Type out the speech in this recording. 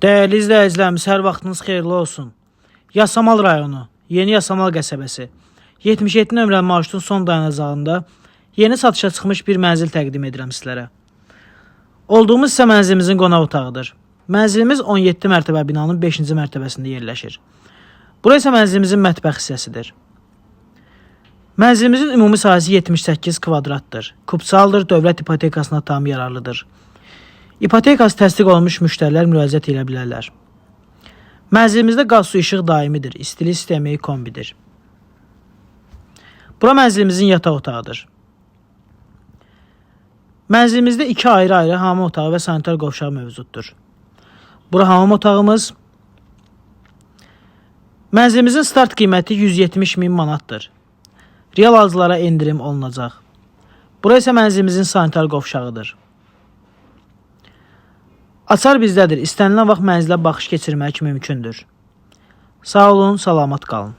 Dəyərli izləyicilərimiz, hər vaxtınız xeyirli olsun. Yasamal rayonu, Yeni Yasamal qəsəbəsi, 77 nömrəli marşrutun son dayanacağında yeni satışa çıxmış bir mənzil təqdim edirəm sizlərə. Olduğumuz isə mənzilimizin qonaq otağıdır. Mənzilimiz 17 mərtəbə binanın 5-ci mərtəbəsində yerləşir. Bura isə mənzilimizin mətbəx hissəsidir. Mənzilimizin ümumi sahəsi 78 kvadratdır. Kupçaldır, dövlət ipotekasına tam yararlıdır. İpotekası təsdiq olunmuş müştərilər müraciət edə bilərlər. Mənzilimizdə qaz, su, işıq daimidir. İstilik sistemi kombidir. Bura mənzilimizin yataq otağıdır. Mənzilimizdə iki ayrı-ayrı hamam otağı və sanitar qovşağı mövcuddur. Bura hamam otağımız. Mənzilimizin start qiyməti 170 min manatdır. Real alıcılara endirim olunacaq. Bura isə mənzilimizin sanitar qovşağıdır. Açar bizdədir. İstənilən vaxt mənzilə baxış keçirmək mümkündür. Sağ olun, salamat qalın.